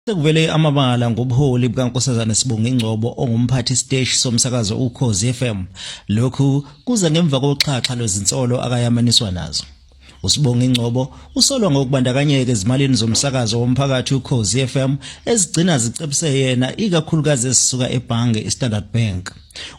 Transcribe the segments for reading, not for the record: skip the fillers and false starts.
Sekuvele amabala ngobuholi bukaNkosazana Sibongi Ngcobo ongumphathi siteshi somsakazo Ukhozi FM. Lokhu kuza ngemva koxhaxha lwezinsolo akayamaniswa nazo. USibongi Ngcobo usolwa ngokubandakanyeka ezimalini zomsakazo womphakathi Ukhozi FM ezigcina zicebise yena ikakhulukazi ezisuka ebhange iStandard Bank.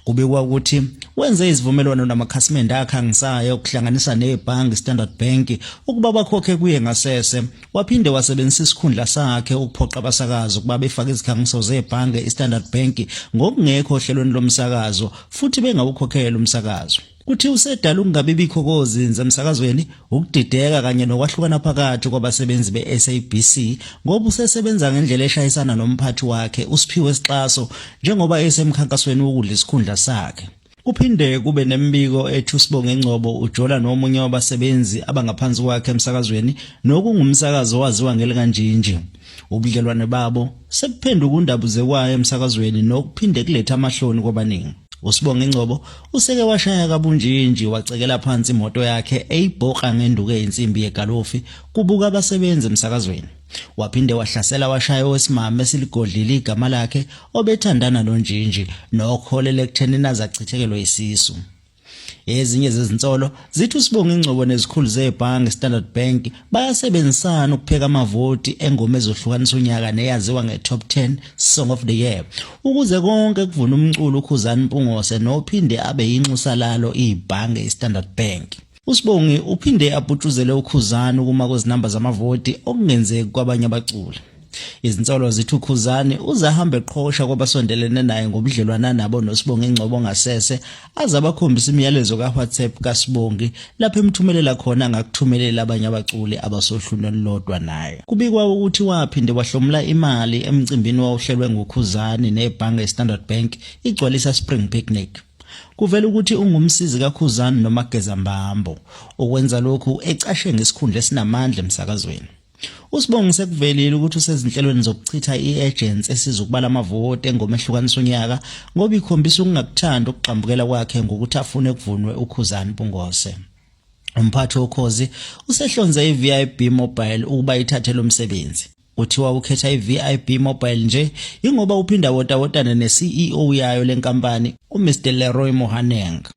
Kubikwa ukuthi wenze izivumelwano namakhasimende akhangisayo kuhlanganisa nebhange Standard Bank ukuba bakhokhe kuye ngasese. Waphinde wasebenzisa isikhundla sakhe ukuphoqa abasakazi ukuba befake izikhangiso zebhange iStandard Bank ngokungekho ohlelweni lomsakazo futhi bengawukhokheli umsakazo. Kuthi usedala ukungabi bikho kozinza emsakazweni, ukudideka kanye nokwahlukana phakathi kwabasebenzi be-SABC ngoba usesebenza ngendlela eshayisana nomphathi wakhe uSiphiwe Sixaso njengoba esemkhankasweni wokudla isikhundla sakhe. Kuphinde kube nemibiko ethi uSibonge Ngcobo ujola nomunye wabasebenzi abangaphansi kwakhe emsakazweni nokungumsakazo owaziwa ngelikaNjinji. Ubudlelwane babo sebuphenduka undabuzekwayo emsakazweni nokuphinde kulethe amahloni kwabaningi. USibonge Ngcobo useke washaya kabunjinji wacekela phansi imoto yakhe eyibhoka ngenduku eyinsimbi yegalofi kubuka abasebenzi emsakazweni. Waphinde wahlasela washaya owesimame esiligodlile igama lakhe obethandana noNjinji nokuholela ekuthenini aze achithekelwe isisu. Ezinye zezinsolo zithi uSibongi Ngcobo nezikhulu zebhange Standard Bank bayasebenzisana ukupheka amavoti engoma ezohlukanisa unyaka neyaziwa nge-Top 10 Song of the Year ukuze konke kuvune umculo uKhuzani Mpungose nophinde abe yinxusa lalo ibhange iStandard Bank. USibongi uphinde aputshuzele uKhuzani ukuma kwezinamba zamavoti okungenzeki kwabanye abaculi. Izinsolo zithi uKhuzani uze ahambe eqhosha kwabasondelene naye ngobudlelwana nabo noSibongi Ngcobo ngasese aze abakhombisa imiyalezo kaWhatsApp kaSibongi lapho emthumelela khona angakuthumelela abanye abaculi abasohlwini olulodwa naye. Kubikwa ukuthi waphinde wahlomula imali emcimbini owawuhlelwe nguKhuzani nebhange iStandard Bank iGcwalisa Spring Picnic. Kuvela ukuthi ungumsizi kaKhuzani noMageza Mbambo. Ukwenza lokhu ecashe ngesikhundla esinamandla emsakazweni. USibongi sekuvelile ukuthi usezinhlelweni zokuchitha i-agency esiza ukubala amavoti engoma ehlukanisa unyaka ngoba ikhombisa ukungakuthandi ukugxambukela kwakhe ngokuthi afune kuvunwe uKhuzani Mpungose. Umphathi woKhozi usehlonze i-VIB Mobile ukuba ithathe lo msebenzi. Kuthiwa ukhetha i-VIB Mobile nje yingoba uphinda wotawotane ne-CEO yayo le nkampani uMr Leroy Mohaneng.